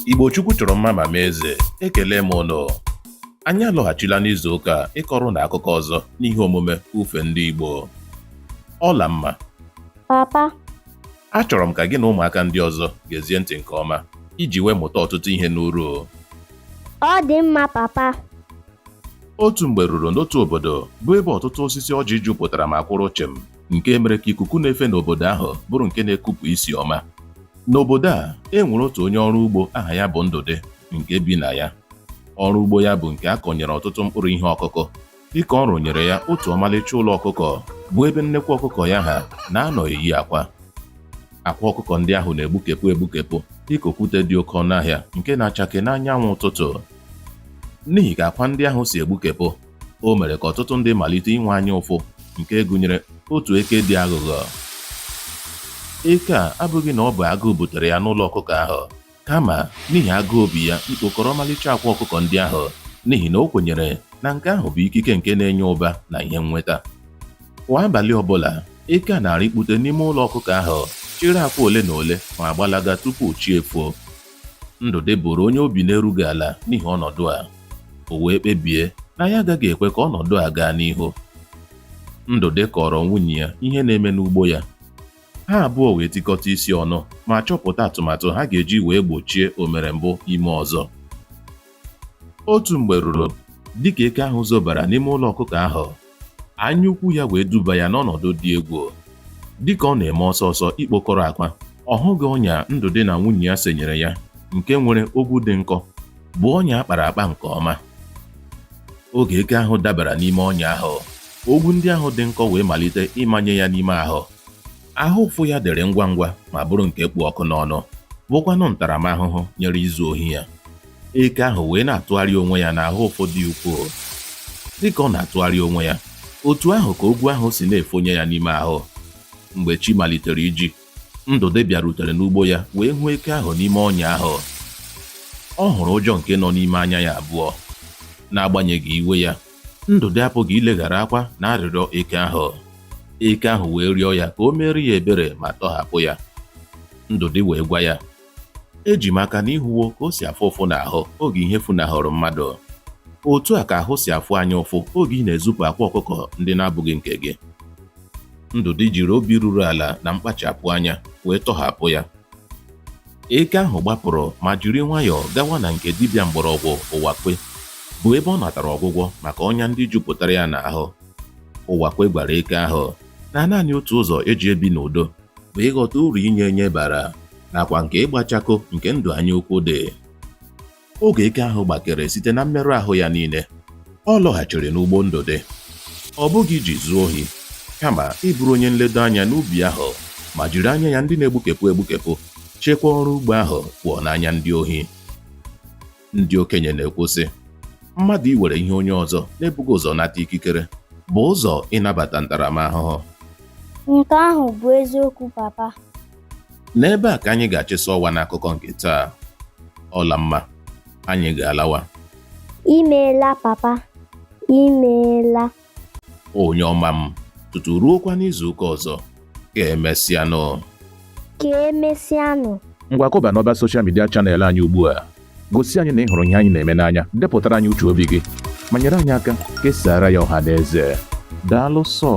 Igbo Chukwu chọrọ mma ma mee eze, ekele m ụnụ. Anyị alọghachila n'izu ụka a ịkọrọ ụnụ akụkọ ọzọ n'ihe omume Ufe Ndị Igbo. Ọlamma. Papa. Achọrọ m ka gị na ụmụaka ndị ọzọ gezie ntị nke ọma iji wee mụta ọtụtụ ihe n'uru. Ọ dị mma, papa. Otu mgbe ruru n'otu obodo bụ ebe ọtụtụ osisi ọjị jupụtara ma kwụrụ chịm nke mere ka ikuku na-efe n'obodo ahụ bụrụ nke na-ekupụ isi ọma. N'obodo a, e nwere otu onye ọrụ ugbo aha ya bụ Ndụdị nke bi na ya. Ọrụ ugbo ya bụ nke a kọnyere ọtụtụ mkpụrụ ihe ọkụkụ dịka ọ rụnyere ya otu ọmalịcha ụlọ ọkụkọ bụ ebe nnekwu ọkụkọ ya ha na-anọ eyi akwa. Akwa ọkụkọ ndị ahụ na-egbukepụ egbukepụ dịka okwute dị oke ọnụ ahịa nke na-achake n'anyanwụ ụtụtụ. N'ihi ka akwa ndị ahụ si egbukepụ, o mere ka ọtụtụ ndị malite inwe anya ụfụ nke gụnyere otu eke dị aghụghọ. Eke a abụghị na ọ bụ agụụ butere ya n'ụlọ ọkụkọ ahụ, kama n'ihi agụụ obi ya ikpokọrọ ọmalịcha akwa ọkụkọ ndị ahụ n'ihi na o kwenyere na nke ahụ bụ ikike nke na-enye ụba na ihe nnweta. Kwa abalị ọbụla, eke a na-arịkpute n'ime ụlọ ọkụkọ ahụ chịrị akwa ole na ole ma gbalaga tupu chi efoo. Ndụdị bụrụ onye obi na-erughị ala n'ihi ọnọdụ a. O wee kpebie na ya agaghị ekwe ka ọnọdụ a gaa n'ihu. Ndụdị kọrọ nwunye ya ihe na-eme n'ugbo ya. Ha abụọ wee tikọta isi ọnụ ma chọpụta atụmatụ ha ga-eji wee gbochie omerembụ ime ọzọ. Otu mgbe ruru, dịka eke ahụ zobara n'ime ụlọ ọkụkọ ahụ, anyaukwu ya wee duba ya n'ọnọdụ dị egwu. Dịka ọ na-eme ọsọ ọsọ ikpokọrọ akwa, ọ hụghị ọnya Ndụdị na nwunye ya senyere ya nke nwere ogwu dị nkọ bụ ọnya a kpara akpa nke ọma. Oge eke ahụ dabara n'ime ọnya ahụ, ogwu ndị ahụ dị nkọ wee malite ịmanye ya n'ime ahụ. Ahụ ụfụ ya dịrị ngwa ngwa ma bụrụ nke kpụ ọkụ n'ọnụ, bụkwanụ ntaramahụhụ nyere izu ohi ya. Eke ahụ wee na-atụgharị onwe ya n'ahụ ụfụ dị ukwuu. Dịka ọ na-atụgharị onwe ya, otu ahụ ka ogwu ahụ si na-efonye ya n'ime ahụ. Mgbe chi malitere iji, Ndụdị bịarutere n'ugbo ya wee hụ eke ahụ n'ime ọnya ahụ. Ọ hụrụ ụjọ nke nọ n'ime anya ya abụọ. N'agbanyeghị iwe ya, Ndụdị apụghị ileghara akwa na arịrịọ eke ahụ. Eke ahụ wee rịọ ya ka o meere ya ebere ma tọhapụ ya. Ndụdị wee gwa ya, eji m aka na ị hụwo ka o si afụ ụfụ n'ahụ oge ihe funahụrụ mmadụ. Otu a ka ahụ si afụ anyị ụfụ oge ị na-ezupụ akwa ọkụkọ ndị na-abụghị nke gị. Ndụdị jiri obi ruru ala na mkpachapụ anya wee tọhapụ ya. Eke ahụ gbapụrụ ma jiri nwayọọ gawa na nke dibịa mgbọrọgwụ Ụwakwe bụ ebe ọ natara ọgwụgwọ maka ọnya ndị jupụtara ya n'ahụ. Ụwakwe gwara eke ahụ na naanị otu ụzọ eji ebi n'udo bụ ịghọta uru inye enye bara nakwa nke ịgbachako nke ndụ anya ukwu dị. Oge eke ahụ gbakere site na mmerụ ahụ ya niile, ọ lọghachiri n'ugbo Ndụdị. Ọ bụghị iji zuo ohi, kama ịbụrụ onye nledo anya n'ubi ahụ ma jiri anya ya ndị na-egbukepụ egbukepụ chekwaa ọrụ ugbo ahụ pụọ n'anya ndị ohi. Ndị okenye na-ekwu sị, mmadụ iwere ihe onye ọzọ na-ebughị ụzọ nata ikikere bụ ụzọ ịnabata ntaramahụhụ. Nke ahụ bụ eziokwu, papa. N'ebe a ka anyị ga-achịsa ọwa n'akụkọ nke taa. Ọlamma, anyị ga-alawa. Imeela, papa. Imeela. Onye ọma m, tutu ruokwa n'izu ụka ọzọ. Ka emesịanụ. Ka emesịanụ. Ngwa kụba n'ọba social media channel anyị ugbu a. Gosi anyị na ị hụrụ ihe anyị na-eme n'anya, depụtara anyị uche obi gị, ma nyere anyị aka kesaara ya ọha na eze. Daalụ sọ.